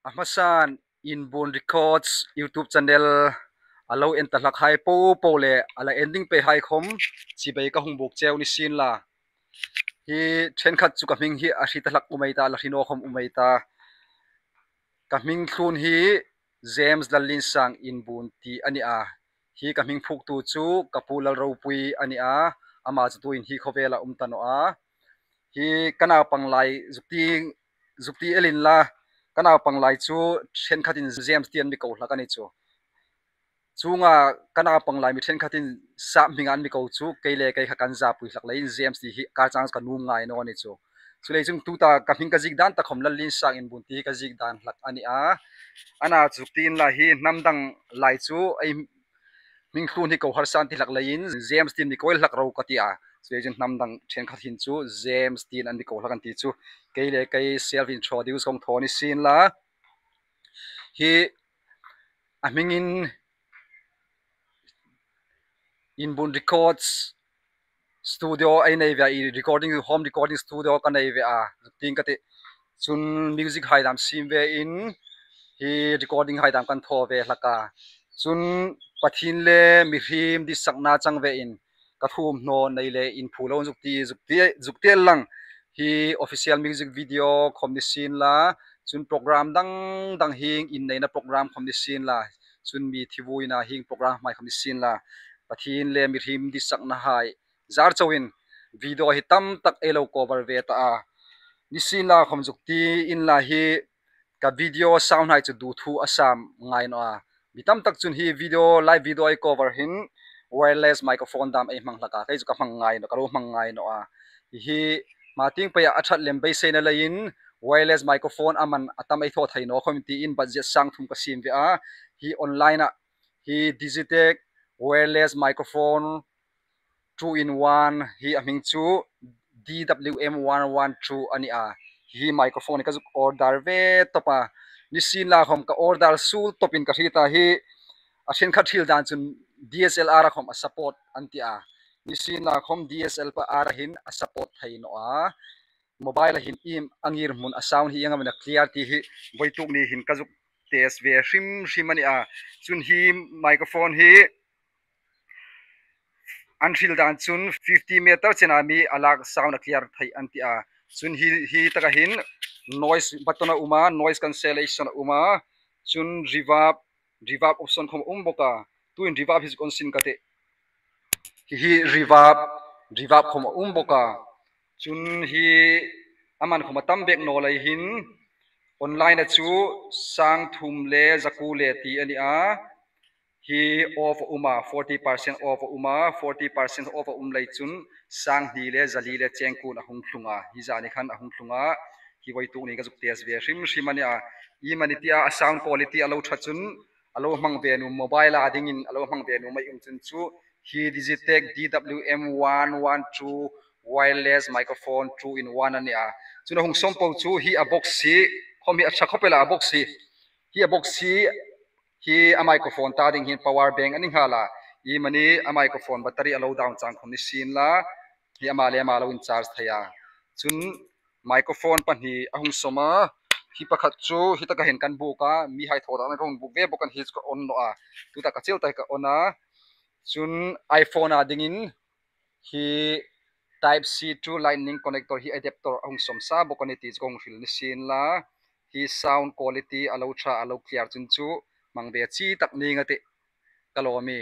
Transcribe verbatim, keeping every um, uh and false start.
A hmasan Inbun Records YouTube channel a lo en ta hlak hai po po le a la en ding pei hai khom chibai ka hung buk cheu ni sien la. Hi ṭhenkhat chu ka hming hi a hre ta hlak um ei ta, la hre naw khom um ei ta. Ka hming thlun hi James Lallinsang Inbun ti a ni a. Hi ka hming phuoktu chu ka pu Lalropui a ni a. Ama chu tuhin hi khawvela um ta naw a. Hi ka naupang lai zuk ti, zuk ti el inla, ka naupang lai chu ṭhenkhatin James ti an mi ko hlak a ni chu. Chuonga ka naupang lai mi ṭhenkhatin Sap hminga an mi ko chu kei le kei kha kan zahpui hlak leiin James ti hi kar chang chu ka nuom ngai naw a ni chu. Chuleiin chun tuta ka hming ka ziek dan ta khom Lallinsang Inbun ti hi ka ziek dan hlak a ni a. Ana chu zuk ti inla, hi hnam dang lai chu ei hming thlun hi ko harsa an ti hlak leiin James tiin mi ko hlak ro ka ti a. Chuleiin chun hnam dang ṭhenkhat hin chu James tiin an mi ko hlak an ti chu. Kei le kei self introduce ka hung thaw ni sien la. Hi a hmingin Inbun Records studio ei nei ve a, i recording, home recording studio ka nei ve a, zuk ti ka tih. Chun music hai dam siem ve in hi recording hai dam kan thaw ve hlak a. Chun Pathien le mihriem ditsakna chang ve in ka thuomhnaw nei le inphu lo zuk ti, zuk ti, zuk ti lang. Hi official music video khom ni sien la, chun program dang dang hieng inneina program khom ni sien la, chun mi thi vuina hieng program hmai khom ni sien la, Pathien le mihriem ditsakna hai zar chauin video hi tam tak ei lo cover ve ta a. Ni sien la khom zuk ti inla, hi ka video sound hai chu duthuk a sam ngai naw a. Mi tam tak chun hi video, live video ei cover hin wireless microphone dam ei hmang hlak a, kei chu ka hmang ngai naw, ka lo hmang ngai naw a. Hi hma tieng peia a ṭhat lem beiseina leiin wireless microphone a man a tam ei thaw thei naw khom tiin budget sang thum ka siem ve a. Hi online-a hi Digitech wireless microphone two in one, hi a hming chu D W M one one two a ni a. Hi microphone ka zuk order ve tawp a. Ni sien la khom ka order suol tawpin ka hriet a, hi a ṭhenkhat hril dan chun D S L R-a khom a support an ti a. Ni sien la khom D S L R-a hin a support thei naw a. Mobile-a hin iem a ngirhmun, a sound hi ieng am a clear ti hi voituk ni hin ka zuk test ve hrim hrim a ni a. Chun hi microphone hi an hril dan chun fifty meter chena mi a lak sound a clear thei an ti a. Chun hi, hi taka hin noise button a um a, noise cancellation a um a. Chun reverb, reverb option khom a um bawk a. Tuhin reverb hi zuk on sin ka tih. Hi hi reverb, reverb khom a um bawk a. Chun hi a man khom a tam bek naw lei hin online-a chu sang thum le zakuo le ti a ni a. Hi off a um a, forty percent off a um a, forty percent off a um lei chun sang hni le zali le cheng kuon a hung tlung a, hi zani khan a hung tlung a, hi voituk ni ka zuk test ve hrim hrim a ni a. Iemani tia a sound quality a lo ṭha chun a lo hmang ve nuom, mobile-a dingin a lo hmang ve nuom ei um chun chu hi Digitech D W M one one two wireless microphone two in one a ni a. Chun a hung sawm po chu hi a box hi, khom hi a ṭha khawp el a, a box hi. Hi a box hi, hi a microphone ta ding hin power bank a ni nghal a. Iemani a microphone battery a lo down chang khom ni sien la, hi ama le ama lo in charge thei a. Chun microphone pahni a hung sawm a. Hi pakhat chu hi taka hin kan buk a, mi hai thaw dan ka hung buk ve bawk a, hi chu ka on naw a. Tuta ka chil ta hi ka on a. Chun iPhone-a dingin hi Type C to Lightning connector hi adapter a hung sawm sa bawk a ni ti chu ka hung hril ni sien la. Hi sound quality a lo ṭha, a lo clear chun chu hmang ve chi tak ning a tih ka lawm a.